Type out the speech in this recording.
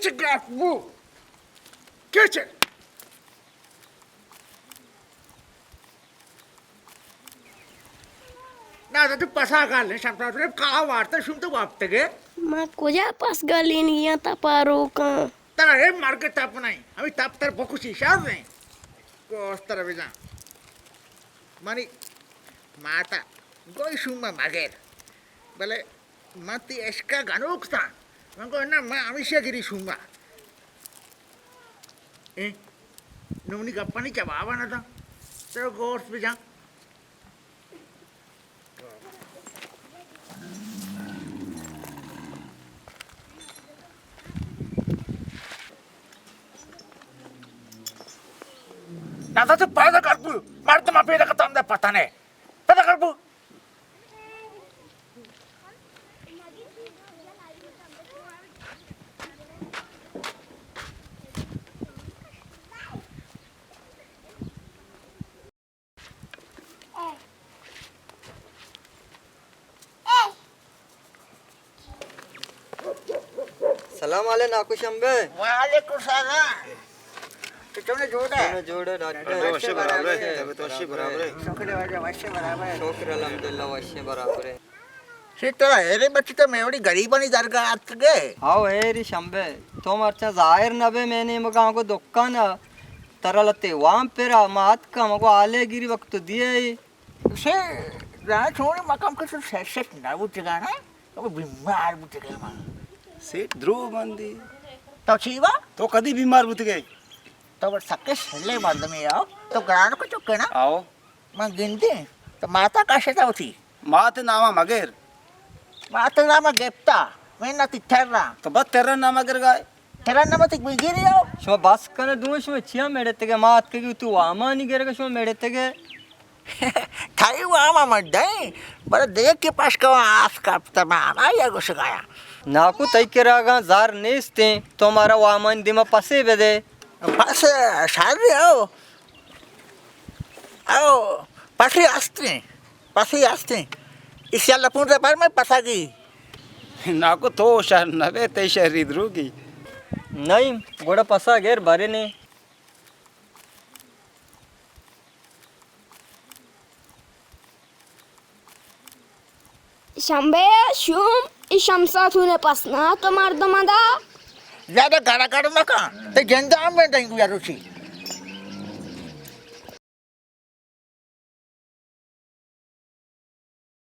چہ گپ بو؟ کچ؟ نا، تو پسا گالیں، شمشاد، تو کہا وارتا، شوم تو وپتگے۔ ما کجا پس گالینگیاں، تپا روکاں۔ ترا اے مرگ تپ نہیں، ہمیں تپ تر بکشی شر نہیں۔ گوشت ترا بزاں۔ منی ماتا گوئی شوم مگر۔ بلے من تئی عشق ءَ گنوک تاں۔ من گو نہ، من ہمیشہ گری شوما۔ اے، نونی گپانی جواب نہ داں۔ تو گوشت بجاں۔ نہ تو پیدا کر بو، مردم پیدا کتن دے پتہ نے۔ پیدا کر بو۔ سلام علیکم ناکو شمبے۔ وعلیکم سلام۔ تو چون جوڑ ئے؟ چون جوڑ ئے ڈاکٹر؟ ڈاکٹر وشے برابر ئے، طبیعت وشے برابر ئے؟ شکر واجہ، وشے برابر ئے۔ شکر الحمدللہ وشے برابر ئے۔ سے ترا ہیرے بچی تو میوڑی غریبانی درگاہ اتکگے؟ ہاو ہیری شمبے، تو مرچاں ظاہر نہ بے، میں نیمگا کو دکان ءَ ترا لتے وام پرا ما اتکا مگو آلے گیری وقت دیے۔ سے راہ چھوڑے مکم کہ تو سیٹ نہ بوتگا نا، تو بیمار بوتگے ما۔ سیٹ درو بندی۔ تو چی وا؟ تو کدی بیمار بوتگے؟ تو بس سکے سلے مردمے آو، تو گران کو چکے نا؟ آو۔ من گندیں، تو ماتا کشتا وتی؟ مات ناما مگر۔ مات ناما گپتا، میں نہ تی تھرا۔ تو بس تھرا ناما گر گائے۔ تھرا ناما تی بگیری آو۔ شما بس کنے دوں، شما چیا میڑتگے؟ مات کے تو وامانی گرگا شما میڑتگے۔ تھائی واما من دیں، بڑا دیکھ کے پاس کا آس کا تمام، آیا گوش گایا۔ ناکو تئی کراگاں زار نیستیں، تو مارا وامانی دیما پسے بدے۔ پس شر آو۔ او، پسے ہستیں، پسے ہستیں۔ ایشی ءَ لپونت ءَ پر میں پسا گی۔ ناکو تو شر نہ بے، تئی شری دروگی۔ نہیں، گڑا پسا گیر بارے نے۔ شمبے شوم، ای شمسا تو نے پس نہ تو مردم دا۔ زیادہ گڑا گڑ مکن، تے جندا ہم میں دیں گویا روچی۔